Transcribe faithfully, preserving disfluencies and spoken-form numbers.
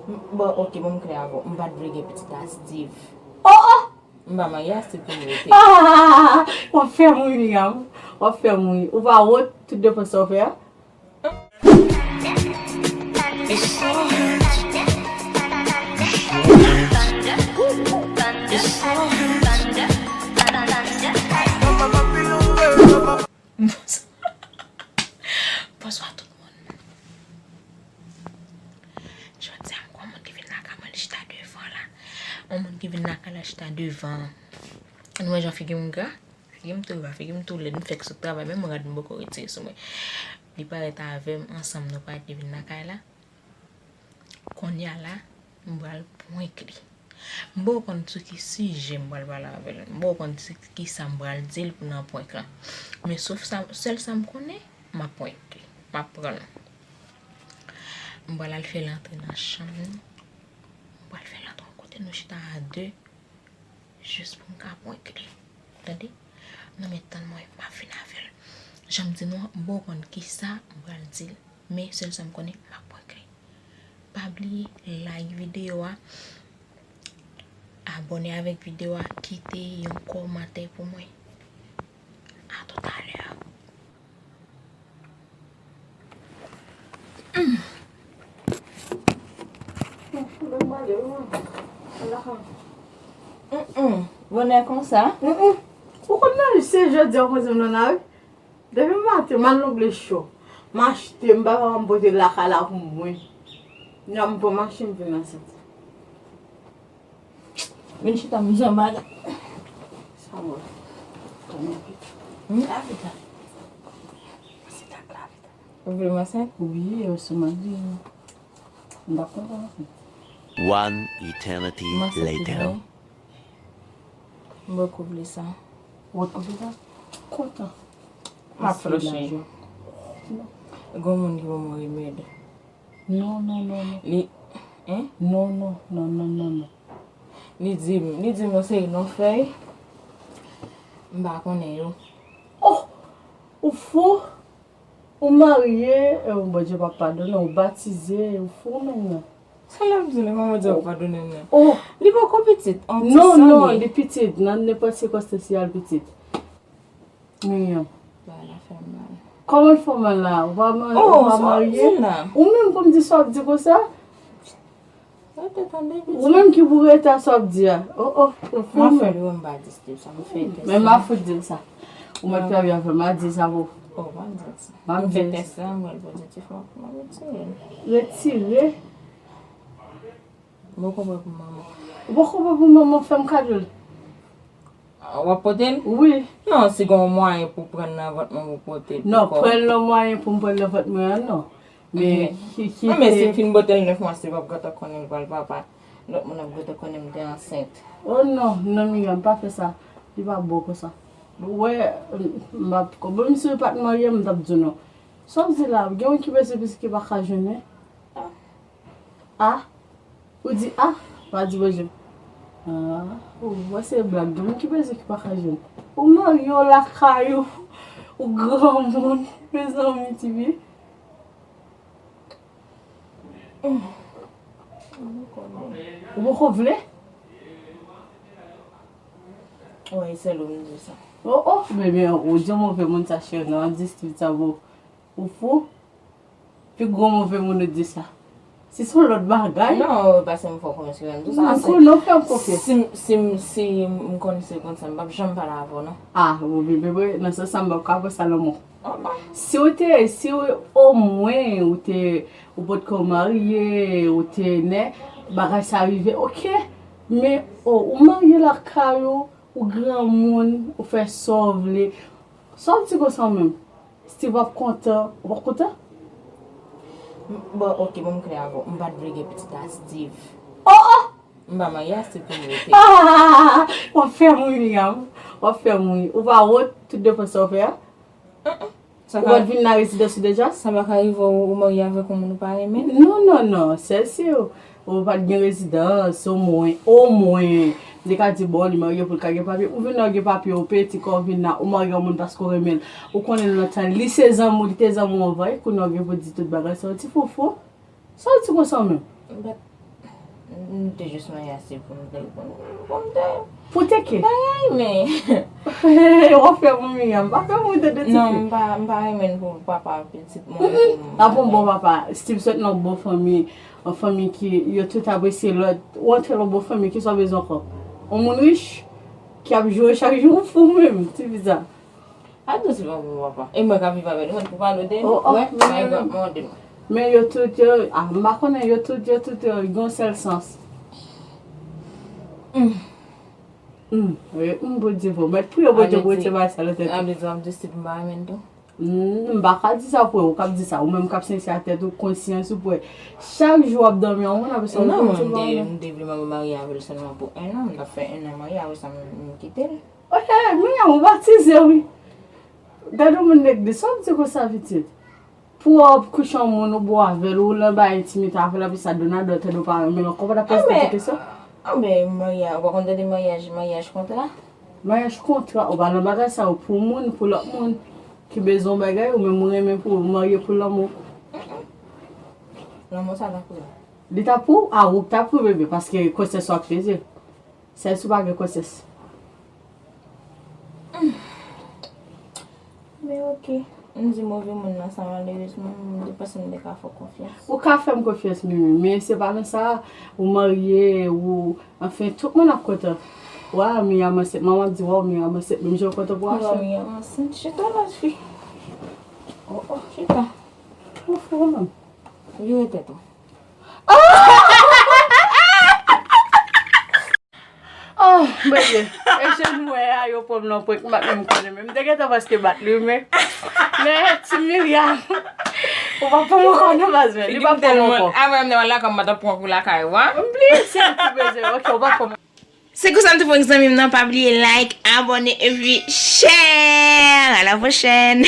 Bon, ok, bon, m klè avè w. M pa t vle gen pitit a Steve. Oh, oh! M pa marye a Steve pou m rete. Ah! W ap fè m ri, Miriam. W ap fè m ri. Ou pa wont, tout defann sa w fè a? Bonswa tout moun. Jodi a m gen yon moun ki vin lakay mwen, li chita devan la. Yon moun ki vin lakay la chita devan. Nou wè jan figi m gra? Figi m tou gra, figi m tou lèd, m fèk sot travay, menm rad m poko retire sou mwen. Li parèt avè m, ansanm nou parèt, li vin lakay la. Kounye a la, m pral prank li. M poko konn sou ki sijè m pral pale avè l. M poko konn sou ki sa m pral di l pou nan prank lan. Men sof sa, sèl sa m konnen, m ap prank li. M ap pran l. M pral al fè l antre nan chanm li. M pral fè l antre yon kote nou chita a de. Jis pou m ka prank li. Tande? Non, men tann mwen, m ap vin avè l. Jan m di nou an, m poko konn kisa m pral di l. Men sèl sa m konnen, m ap prank li. Pa bliye like videyo a, abòne avèk videyo a, kite yon kòmantè pou mwen. A toutalè. Bonè konsa? Ou konn nan se jodi a w poze m nan lari? Depi maten, m al longle cho. M achte, m pa ka m pote lakay la pou mwen. Nan m pran machin m vin nan senti. Vin chita m jan bagay. Sa mwen. Kòman pita? Hmm? Lavita. Se tak lavita. Ou vle m ansent? Wi, e sou mari. M pa konprann ansent. One eternity later. M ansent tou vre. M poko vle sa. Ou poko vle sa? Kontan. M ap fè l cheri. Gon moun ki ban mwen remèd. Non, non, non, non. Li, hein? Non, non, non, non, non, non. Li di m, li di m yon seri non fèy. M pa konnen yo. Oh! Ou fou? Ou marye, e, Bondye p ap padone, ou batize, ou fou menm nan. Sa l ap di, li manman di ap padone m nan. Oh! Li poko pitit, on ti sanble. Non, non, li pitit, nan nenpòt sikonstans li al pitit. Miriam. Bagay la fè m mal. Kòman l fè w mal la? Ou pa ma-, ou pa marye? Ou menm pou m di sa w ap di konsa? Rete tande piti. Ou menm ki pou rete a sa w ap di a. Oh, oh, ou fou menm. M ap fè l wi, m pa di Steve sa, m fè tès la. Men m ap fout di l sa. Ou mèt fè byen fè, m a di sa pou. Oh, m ap di l sa. M ap di l sa. M fè tès la, m wè l pozitif, m ap, m ap retire l. Retire? M poko pran pou manman. Ou poko pran pou manman, fè m kado l. Ah, w ap pote l? Wi. Non, si gen yon mwayen pou pran l nan vant mwen pou pote l. Non, pran l nan mwayen pou m pran l nan vant mwen an, non. Men, ki, ki, non, men si m fin pote l nèf mwa, Steve ap gentan konnen l pral papa. Lòt moun ap gentan konnen m te ansent. Oh non, non, Miriam, pa fè sa. Li pa bon konsa. Ou wè, m ap, bon, si w pa t marye, m t ap di w non. Sa w di la, gen yon ki bezwen pitit ki pa ka jwenn, wi. Ah? Ou di, ah? Pa di Bondye. Ah, ou wè se blag, gen moun ki bezwen ki pa ka jwenn. Ou marye, w lakay ou, ou granmoun, mezanmi, ti fi. Ou poko vle? Wi, se li m di sa. Oh, oh, bebe, ou di yon move moun sa, cheri, nan di Steve sa, bon. Ou fou? Pi gwo move moun ou di sa. Si se yon lòt bagay. Non, paske m fè w konfyans, m di w sa. M konnen w fè m konfyans. Si, si, si m konn se konsa, m p ap janm pale avè w, non. Ah, ou bebe, nan sans sa, m p ap ka pran sa nan men w. Si w te, si w, omwen, ou te, ou potko marye, ou te nè, bagay sa rive, oke. Men, o, ou marye lakay ou, ou granmoun, ou fè sa w vle. Sa w di konsa menm? Steve ap kontan, ou p ap kontan? M, bon, oke, bon, m klè avè w. M pa t vle gen pitit a Steve. Oh, oh! M pa marye a Steve pou m rete. Ah! W ap fè m ri, Miriam. W ap fè m ri. Ou pa wont tout defann sa w fè a? Mm, mm. Ou pa t vin nan rezidans ou deja? Sa pa ka rive w, ou marye avèk yon moun ou pa renmen? Non, non, non. Sèl si w, ou pa t gen rezidans, omwen, omwen, m te ka di, bon, li marye pou l ka gen papye. Ou vin la, ou gen papye, ou peye ti kò, ou vin la, ou marye yon moun paske w renmen l. Ou konnen l lontan, li se zanmi w, li te zanmi w anvan, e kounye a w gen pou di tout bagay sa, yon ti foufou. Sa w di konsa menm? But, M te jis mande a se pou m te, pou m, pou m te. Pou te ke? Bagay, men. W ap fè pou Miriam. Pa fè pou te de ti Non, fi. M pa, m pa renmen pou papa pitit mwen. N ap yon bon papa. Steve sot nan bon fanmi. Yon fanmi ki yo tout apresye lòt. Ou antre nan bon fanmi, ki sa w bezwen ankò? Yon moun rich ki ap joure chak jou ou fou menm. Ti fi sa. A dou si pa pou papa. E mwen ka viv avè l, mwen pou pale de li. Oh, oh, Wè, men- my God, mwen de mwen. Men yo tout yo, ah, m pa konnen, yo tout, yo tout yo gen yon sèl sans. Mm. Hmm, wi, m Bondye pou mèt priye Bondye pou retire bagay sa nan tèt. An de zòm de stil m pa renmen tou. Hmm, m pa ka di sa pou ou, ou k ap di sa, ou menm k ap sensè a tèt ou, konsyans ou pou wè. Chak jou w ap dòmi an moun apre sa ou Non, mwen konn m te, ti m te vle mwen marye avè l sèlman pou en an, m t ap fè en an marye, apre sa m, m kite l. Ok, men ou batize wi. Gade yon moun nèg de, sa w ap di konsa pitit? Pou w ap kouche yon moun ou bon avè l, ou nan bay entimite avè l, apre sa done a done tande ou pa renmen l ankò, ou pa t ap poze tèt ou kesyon? Anben, marya, ou pa konn tande maryaj, maryaj kontra? Maryaj kontra, ou pa nan bagay sa yo pou moun, pou lòt moun ki bezwen yon bagay, ou menm ou renmen pou ou marye pou lanmou. Lanmou sa ta pou ou. Li ta pou ou, a ou k ta pou bebe, paske konsyans ou ap peze. Sèl si w pa gen konsyans. Men ok. M di move moun nan sa malerezman, m te panse m te ka fè w konfyans. Ou ka fè m konfyans, Mimi, men se pa nan sa, ou marye, ou, anfen, tout moun ap kontan. Waw, Miriam ansent, manman ap di, waw, Miriam ansent, menm jan ou kontan pou Waw, Rachel. Miriam ansent, chita lòt fi. Oh, oh. Chita. Ou fou, menm. Vire tèt ou. Oh, Bondye. E jan m wè a, yo pran m nan prank, m pa t menm konnen menm. M te gentan paske bat li, men. Men, ti Miriam. Ou pa pran m ankò, non, baz, men. Li pa pran m ankò. Avè m nan lakay, m pa t ap pran kou lakay ou a. M bliye, se li ki bezwen. Ok, ou pa pran m. Se konsa m te fè zanmi m nan, pa bliye like, abòne, epi share. À la prochaine.